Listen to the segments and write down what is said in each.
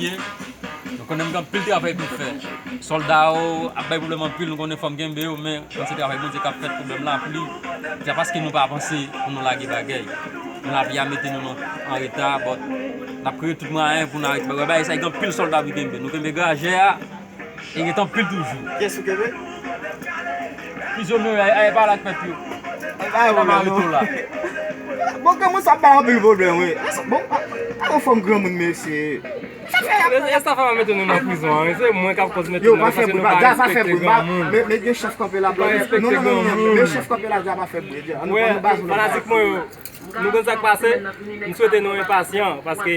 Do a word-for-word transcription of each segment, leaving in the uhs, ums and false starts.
Nou konnen m gen anpil travay pou fè. Sòlda yo ap bay pwoblèm anpil, nou konnen fò m kenbe yo, men se travay Bondye k ap fèt, pwoblèm lapli. Se paske nou pa panse pou nou lage bagay. Lapli a mete nou nan, an reta, but n ap kreye tout mwayen pou n arete bagay. Bagay sa, gen anpil sòlda pou kenbe. Nou kenbe grajè a, e gen anpil toujou. Kiyès ou kenbe? Prizonye a, e pa la k fèt yo. Ay, pa yon pwoblèm, non. Bon, granmoun sa ap bay anpil pwoblèm, wi. Bon, pa yon fòm granmoun, mesye. Sa fè y ap... E sa fè m ap mete nou nan prizon an, wi. Se mwen k ap koz mete nou la, paske nou pa respekte granmoun. Men, men gen chèf kanpe la, non, non, non, non, non. Men chèf kanpe la, dja pa fè bri, dja. Ann nou, ann nou baze nou. Fanatik mwen yo, nou konn sa k pase? M swete nou enpasyan, paske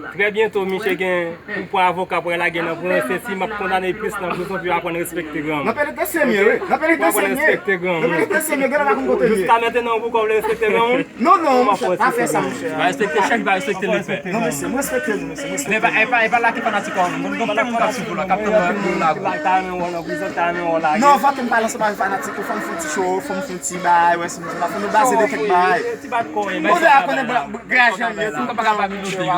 trè byento, misye gen pou pran avoka pou al lage nan prizon, se si m ap kondane plis nan prizon pou yo aprann respekte granmoun. Nan penitansye m ye, wi. Nan penitansye m ye. Nan penitansye m ye, gen lè m pa konn kote m ye. Jiska mentnan, ou poko vle respekte granmoun? Non, non, monchè, pa fè sa, monchè. Va respekte chèf, va respekte lepè. Non, mesye, mwen respekte nou, mesye, mwen respekte nou. Men e pa, e pa, e pa lage fanatik ou, nou gen anpil moun k ap swiv ou la, k ap tann lè w lago. Non, fò ke m pale ansanm avèk fanatik yo, fò m fè yon ti show, fò m fè yon ti bagay, wè, si nou la, fò nou baze de kèk bagay. Ti bat kò, men konnen a konnen grajè m ye tou. Mwen pa ka pa minòt la.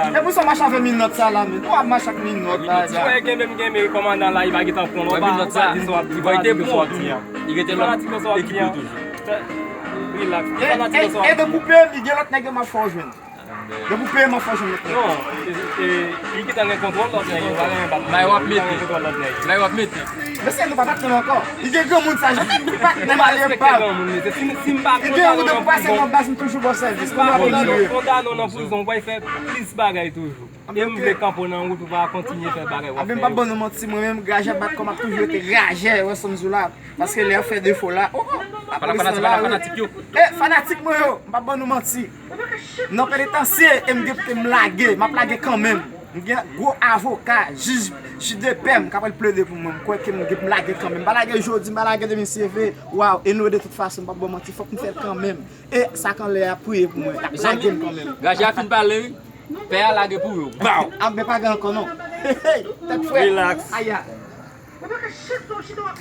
E pou sa w mache avèk minòt sa la, men. Ou ap mache ak minòt la, dja. Wè, gen menm, gen menm kòmandan la, li pa gentan pran non, minòt sa, li sòti an. Li rete lòt ekip yo toujou. Relax. E, e, e depi w peye m, gen lòt nèg yo m ap fè w jwenn. Depi w peye m, m ap fè w jwenn lòt nèg. Non, e, e, li gentan gen kontwòl lòt nèg yo, pa gen bat. Bay w ap mete. Bay w ap mete. Mesye, nou pa t ap tann ankò. Li gen granmoun sa, jan li pa t nan malye pa. Li gen ou de pou pase nan baz, m toujou ba w sèvis. Kondane w nan prizon, w pral fè plis bagay toujou. E m vle kanpe w nan wout ou va kontinye fè bagay w ap fè yo. Aben, m p ap ban nou manti, mwen menm, grajè bat kò, m ap toujou rete grajè, wè sa m di w la. Paske lè yo fè defo la, oh, oh, lapolis nan lari. E, fanatik mwen yo, m p ap ban nou manti. Nan penitansye, e m gen pou te m lage, m ap lage kanmenm. M gen gwo avoka, jij, jij de pè m, k ap al plede pou mwen. M kwè ke m gen pou m lage kanmenm. M pa lage jodi, m pa lage demen, si Dye vle. Waw, anyway, de tout fason, m p ap ba w manti, fòk m fè l kanmenm. E sa k anlè a ap priye pou mwen, y ap lage m kanmenm. Grajè a fin pale, wi. Pè a lage pou yo. Baw! Ap, men pa gen ankò non. Hey, hey, tèt frèt. Relax. Aya. Ou pa ka chèf sa w chita w ap